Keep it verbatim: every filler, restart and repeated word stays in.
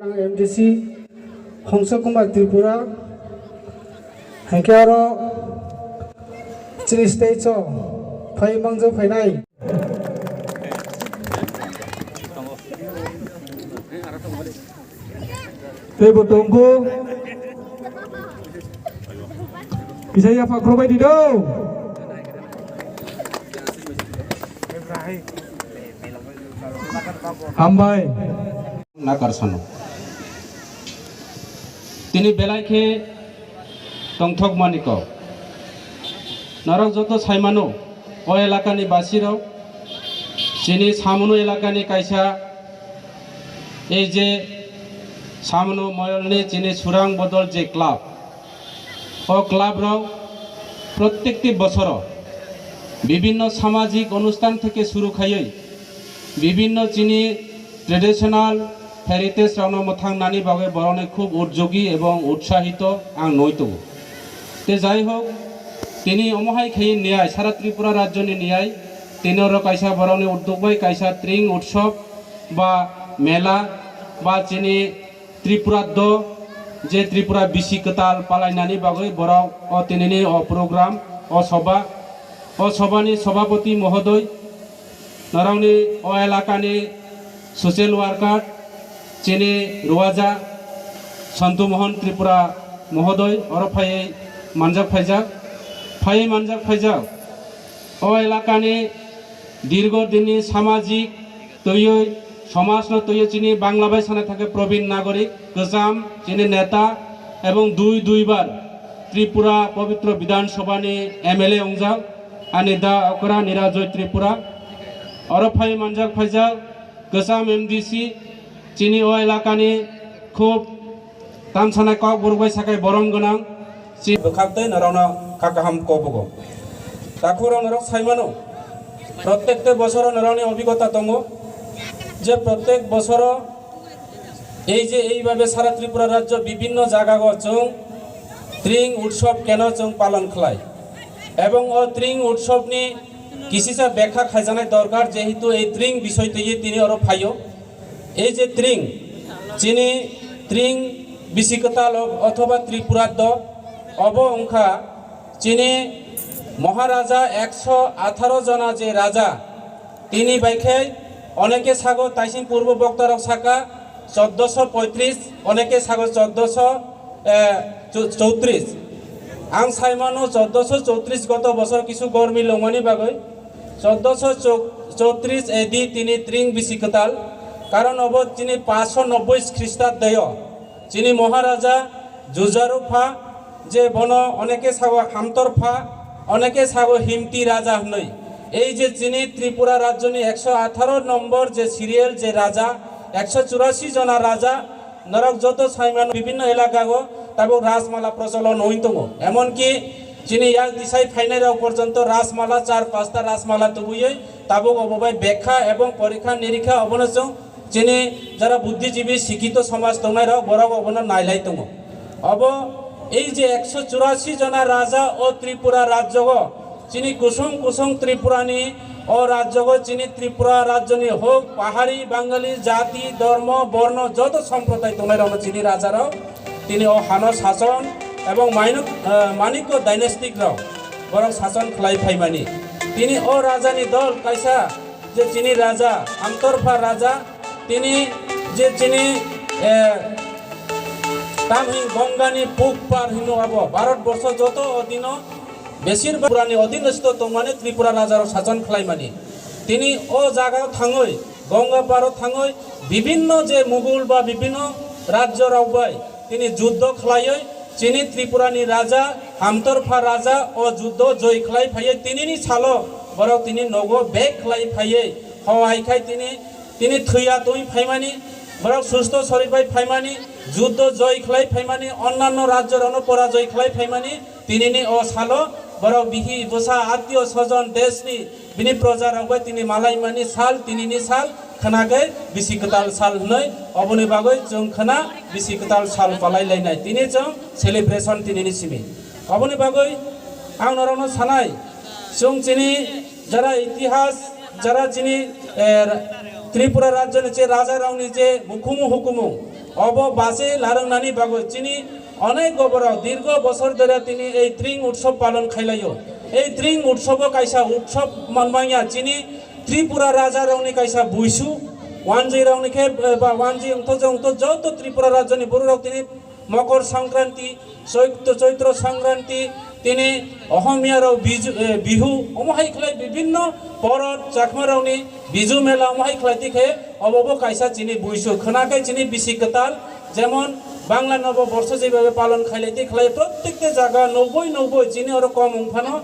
Ang M D C Hongsa Kumar Tripura, haikhe aro chini stage o phai mangjak phainai. Teibo tongkhu. Kisa yapha khurbai di do. Hambai. Nakarsono. Tini belai khe tongthokmani kok. Norok joto saimano, o elakani basirok, chini Samano elakani kaisa, ei je Samano moyolni chini Surang Bodol je club, o club rok prottekti bosoro bibhinno samajik onusthan theke suru khaiwi bibhinno chini traditional heritage rokno mwthang nani bagwi borokni khub utjogi ebong utsahito ang nui tongo. Te jai hok, tini omo hai khaiwi niyai sara Tripura rajyoni niyai, tini oro kaisa borokni uddog bai kaisa Tring Utsav ba mela ba chini Tripura do je Tripura bisi kwtal palainani bagwi borok o tinini o program, o soba, o sobani sobapoti mohodoi, norokni o elakani social worker chini Ruwaja Santu Mohan Tripura mohodoi oro phaiwi manjak phaijak, phaiwi manjak phaijak. O elakani dirgo dinni samajik twiwi, somajno twiwi chini Bangla bai sana thangkhe Probin Nagorik, kwcham chini neta ebong dui duibar Tripura Pobitro Bidhan Sabhani M L A wngjak, ani da okra Nirajoy Tripura. Oro phai manjak phaijak kwcham M D C, chini o elakani khub tamsanai kokborok bai sakai borom gwnang. Bwkhak tei norokno kha kaham kobogo. Takhuk rok norok sai mano, prottek te bosoro norokni obhigota tongo je prottek bosoro ei je eibabe sara Tripura rajyo bibhinno jagao chwng Tring Utsav keno chwng palon khlai. Ebong o Tring Utsavni kisisa bekha khaijaknai dorkar, jehetu ei Tring bisoi twiwi tini oro phaio. Ei je Tring, chini Tring bisi kwtal o-, othoba Tripura do, obo wngkha chini Maharaja ekso atharo jona je raja, tini bai khe oneke sago taising purbo bokta rok saka choddoso poitris, oneke sago choddoso, eh, chou-, choutrish. Ang sai mano choddoso choutrish goto bosor kisu gormi longmani bagwi. Choddoso chou-, choutrish A D tini Tring bisi kwtal, karon obo chini paanshsho nobboi Khristabdeo chini Maharaja Jujaru pha, je bono oneke sago Hamtor pha, oneke sago Himti Raja hwnwi. Ei je chini Tripura rajyoni ekso atharo nombor je serial je raja, ekso churasi jona raja, norok joto sai mano bibhinno elakao tabuk Rajmala procholon wngwi tongo. Emonki chini yak tisai phainai rok porjonto Rajmala, char pasta Rajmala tubui tabuk obo bai bekha ebong porikha nirikha obono chwng chini jara buddhijibi sikhito somaj tongnai rok borok obono nailai tongo. Obo ei je ekso churasi jona raja o Tripura rajyogo, chini kusung kusung Tripurani o rajyogo chini Tripura rajyoni hok, pahari, Bangali, jati, dhormo, borno, joto somproday tongnai rokno chini rajarok tini o hano sason ebong mainuk, eh, Manikya dynastic rok borok sason khlai phaimani. Tini o rajani dol kaisa je chini raja, Hamtorpha raja, tini je chini, eh, tamhing Gongani puk par hino abo Bharat borsho joto odino Besir bag Tripurani odhinosto tongmani Tripura rajarok sason khlaimani. Tini o jagao thangwi, Gongga paro thangwi, bibhinno je Mughul ba bibhinno rajyorok bai tini juddo khlaiwi, chini Tripurani raja, Hamtorpha raja o juddo joi khlai phaiwi, tinini salo borok tini nogo bek khlai phaiwi, hohai khai tini, tini thwiya twi phaimani, borok susto sorir bai phaimani, juddo joi khlai phaimani, onnanno rajyorokno porajoi khlai phaimani, Tinini o salo borok bihi bwsa attiyo sojon deshni bini proja rok bai tini malai mani sal, tinini sal khwna khe bisi kwtal sal hwnwi, oboni bagwi chwng khwna bisi kwtal sal palai lainai. Tini chwng celebration tinini simi. Oboni bagwi ang norokno sanai, chwng chini jara itihas, jara chini, eh, Tripura rajyoni je raja rokni je mukhumu hukumu, Obo base larwngnani bagwi chini onek goborok dirgo bosor dera tini ei Tring Utsob palon khailaio. Ei Tring Utsobo kaisa utsob manmanya chini Tripura rajarokni kaisa buisu, wanjwirokni khe, eh, ba wanjwi wngtho je wngtho joto Tripura rajyoni bororok tini Mokor Sankranti, Choitro, Choitro Sankranti, tini Ohomiyarok Biju, eh, Bihu, omo hai khlai bibinno porot Chakmarokni Biju Mela omo hai khlai tikhe obobo kaisa chini buisu khwnakhai chini bisi kwtal, jemon Bangla nobo borso jebabe palon khailai tikhlai prottekta jaga noboi noboi chini oro kom wngphano